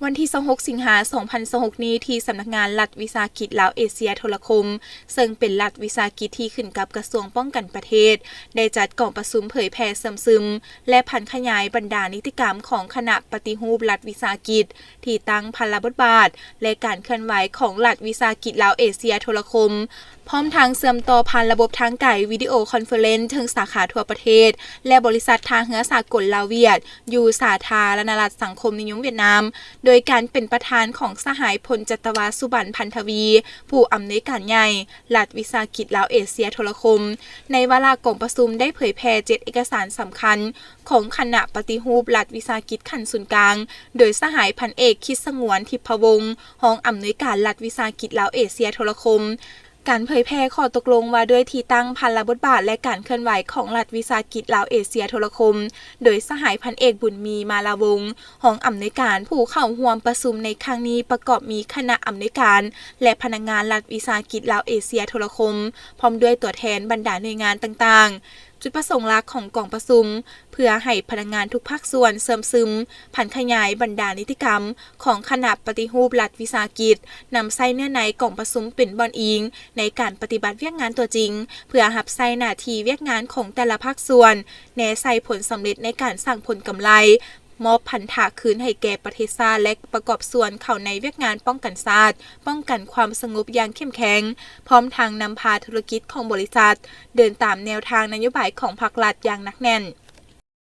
ວັນທີຊາວຫົກ ສິງຫາ ສອງພັນຊາວຫົກນີ້ ທີ່ສຳນັກງານລັດວິສາຫະກິດລາວເອເຊຍໂທລະຄົມ ເຊິ່ງເປັນລັດວິສາຫະກິດທີ່ຂຶ້ນກັບກະຊວງປ້ອງກັນປະເທດ ໄດ້ຈັດກອງປະຊຸມເຜີຍແຜ່ເຊື່ອມຊຶມ ແລະ ຜັນຂະຫຍາຍບັນດານິຕິກຳຂອງຄະນະປະຕິຮູບລັດວິສາຫະກິດ ທີ່ຕັ້ງ, ພັນລະບົດບາດ ແລະ ການເຄື່ອນໄຫວຂອງລັດວິສາຫະກິດລາວເອເຊຍໂທລະຄົມ, ພ້ອມທັງເຊື່ອມຕໍ່ຜ່ານລະບົບທາງໄກ ວິດີໂອຄອນເຟີເຣັນ ເຖິງສາຂາທົ່ວປະເທດ ແລະ ບໍລິສັດທ່າເຮືອສາກົນລາວຫວຽດ ຢູ່ສາທາລະນະລັດສັງຄົມນິຍົມຫວຽດນາມ, ໂດຍການເປັນປະທານຂອງສະຫາຍພົນຈັດຕະວາ ສຸບັນ ພັນທະວີ ຜູ້ອຳນວຍການໃຫຍ່ລັດວິສາຫະກິດລາວເອເຊຍໂທລະຄົມ. ໃນວາລະກອງປະຊຸມໄດ້ເຜີຍແຜ່ເຈັດເອກະສານສຳຄັນຂອງຄະນະປະຕິຮູບລັດວິສາຫະກິດຂັ້ນສູນກາງ ໂດຍສະຫາຍພັນເອກ ຄິດສະຫງວນ ທິບພະວົງ ຮອງອຳນວຍການລັດວິສາຫະກິດລາວເອເຊຍໂທລະຄົມ. ການເຜີຍແຜ່ຂໍ້ຕົກລົງວ່າດ້ວຍທີ່ຕັ້ງ, ພັນລະບົດບາດ ແລະ ການເຄື່ອນໄຫວຂອງລັດວິສາຫະກິດລາວເອເຊຍໂທລະຄົມ ໂດຍສະຫາຍພັນເອກ ບຸນມີ ມາລາວົງ ຮອງອຳນວຍການຜູ້ເຂົ້າຮ່ວມປະຊຸມໃນຄັ້ງນີ້ ປະກອບມີຄະນະອຳນວຍການ ແລະ ພະນັກງານລັດວິສາຫະກິດລາວເອເຊຍໂທລະຄົມ ພ້ອມດ້ວຍຕົວແທນບັນດາໜ່ວຍງານຕ່າງໆ. ຈຸດປະສົງຫຼັກຂອງກອງປະຊຸມ ເພື່ອໃຫ້ພະນັກງານທຸກພາກສ່ວນເຊື່ອມຊຶມ, ຜັນຂະຫຍາຍບັນດານິຕິກຳຂອງຄະນະປະຕິຮູບລັດວິສາຫະກິດ, ນຳໃຊ້ເນື້ອໃນກອງປະຊຸມເປັນບ່ອນອີງໃນການປະຕິບັດວຽກງານຕົວຈິງ ເພື່ອຮັບໃຊ້ໜ້າທີ່ວຽກງານຂອງແຕ່ລະພາກສ່ວນ, ແນໃສ່ຜົນສຳເລັດໃນການສ້າງຜົນກຳໄລ, ມອບພັນທະຄືນໃຫ້ແກ່ປະເທດຊາດ ແລະ ປະກອບສ່ວນເຂົ້າໃນວຽກງານປ້ອງກັນຊາດ, ປ້ອງກັນຄວາມສະຫງົບຢ່າງເຂັ້ມແຂງ, ພ້ອມທັງນຳພາທຸລະກິດຂອງບໍລິສັດເດີນຕາມແນວທາງນະໂຍບາຍຂອງພັກລັດຢ່າງໜັກແໜ້ນ.